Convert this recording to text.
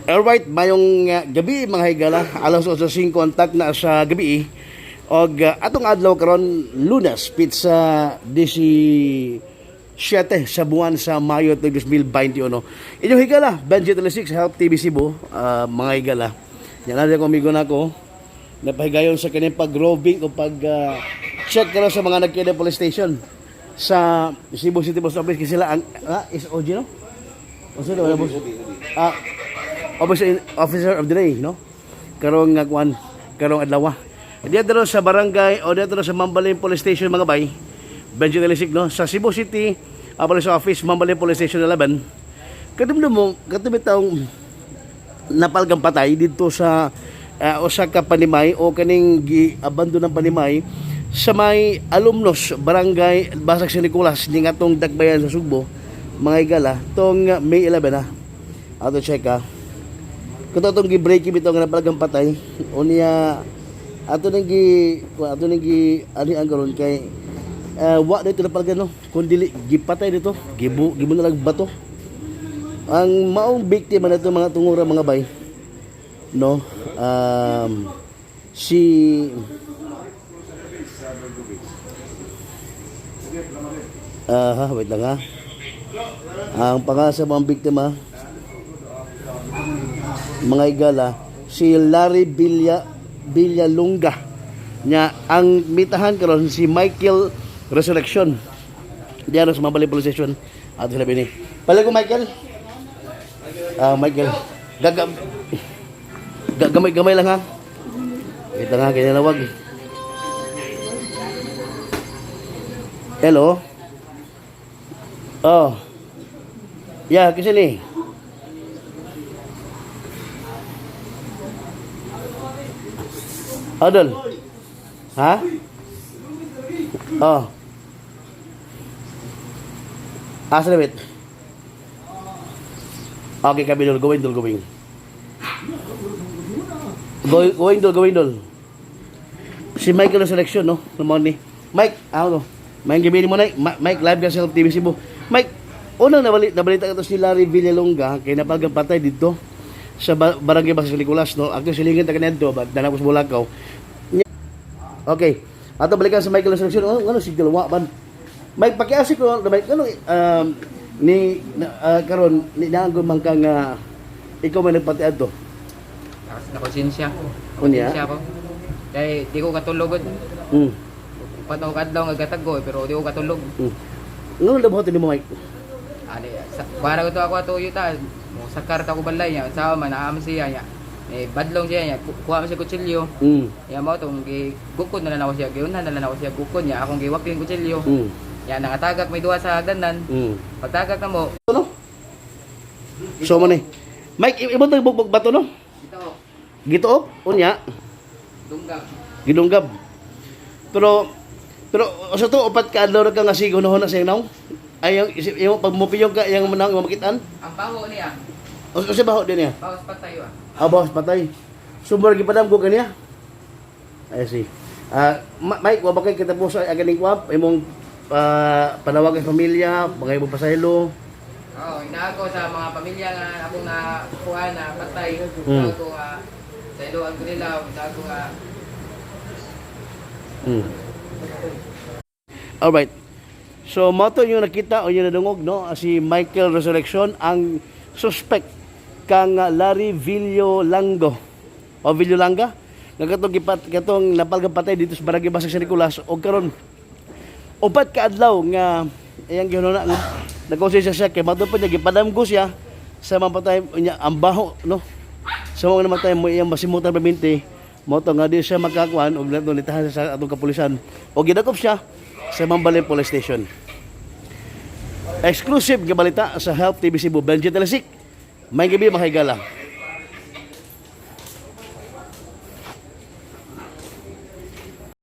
Alright, mayong gabi, mga higala, alas 8:05 ang na sa gabi. Og atong adlaw karon, Lunes, pitsa 17 sa buwan sa Mayo 2021. Inyong higala, Benji 36, Help TV Cebu, mga higala. Yan na ko amigo nako. Napahigayon sa kanyang pag-roving o pag check karon sa mga nagkina police station sa Cebu City Post Office kasi sila ang SOG, no? Unsa na boss? Ah, officer, officer of the day, no? Karong nga kuan, karong adlaw. Diya dito sa barangay o dito sa Mambaling Police Station, mga bay. Benji Talisik, no? Sa Cebu City Police Office, Mambaling Police Station 11. Kadumdum mo, katong bitawng napalgang patay dito sa usa ka panimay o kaning gi-abandon ng panimay sa may Alumnos, Barangay Basag San Nicolas, ni ngatong Dakbayan sa Sugbo, mga higala, tong May 11 na. Ato check ha. Kung itong gi-break bitaw nga napalagang patay, unya ato nang gi ani ang karon kay wa dito napalagan, no, kun dili gipatay dito, gibu gibu na lang bato. Ang maong biktima na ito, mga tungura, mga bay, no, si ah wait lang ha, ang pangalan sa mga biktima, mga igala, si Larry Villalonga. Nya ang mitahan karon si Michael Resurrection diyan sa Mabali Police Station. Ato sila bini pala ko Michael, ah, Michael, gaga gamay gamay lang ha. Wait lang ha, kaya nawag. Hello. Oh yeah, kasi ni Adol. Ha? Oh. Asa na wait? Okay, kami dol. Going dol, going. Going, going dol, going dol. Si Michael na selection, no? Naman ni. Mike, ano? May gabi ni mo na. Mike, live ka sa Help TV Cebu. Mike, unang nabalita ka to si Larry Villalonga kay napalgang patay dito sa Barangay Basag Nicolas, no? Ako silingan ta kanadto, but dala ko sa Bulacau. Okay. Ato balikan sa Michael Resurrection. Ano, ano si dalawa man? Mike, pakiasi ko, Mike, ano, ni, na, karon ni naanggo man ka nga ikaw may nagpati adto. Nakonsensya. Unya? Nakonsensya ako. Kay di ko katulog. Upat ako kadlaw nga gatago eh, pero di ko katulog. Ngano nabuhat ni mo, Mike? Ali sa para ko to ako ato yuta. Mo sakar ta ko balay niya. Sa man naam siya niya. Eh badlong siya niya. Kuha man siya kutsilyo. Ya mo tong gi gukod na lang ako siya. Giunhan na lang ako siya gukod niya. Akong giwak yung kutsilyo. Ya nangatagak may duha sa hagdanan. Pagtagak na mo. Ano? So man eh. Mike, imo tong bugbog bato, no? Ito Gituok unya, dunggag. Gidunggab. Pero pero sa to upat ka adlaw ra ka nga sigo na sa naw. Ay yung yung pag mupiyong ka yang manang makitaan. Ang baho niya. O sa baho din niya. Baho sa patay ah. Ah, boss, patay. Sumur gipadam ko kaniya. I see. Ah, Mike, wa ba kay kita po sa aganing kwap imong panawagan sa pamilya, mga imong pasaylo? Oo, inaako sa mga pamilya nga akong nakuha na patay. Inaako nga sa iloan ko nila, inaako nga Alright. So, mo to yung nakita o yung nadungog, no? Si Michael Resurrection, ang suspect kang Larry Villolango. O Villolanga? Nga katong, gipat, katong napalgang patay dito sa Barangay Basag San Nicolas o karon upat ka adlaw nga iyang gihununa nga nagkonsensya siya kay mato pa niya gipadamgo siya sa mampatay niya ang baho, no, sa mga namatay mo iyang masimutan paminti mo to nga di siya makakuan og nato nitahan siya sa atong kapulisan og gidakop siya sa Mambalin Police Station. Exclusive nga balita sa Help TV Cebu, Benji Telasik. May gabi, mga higala.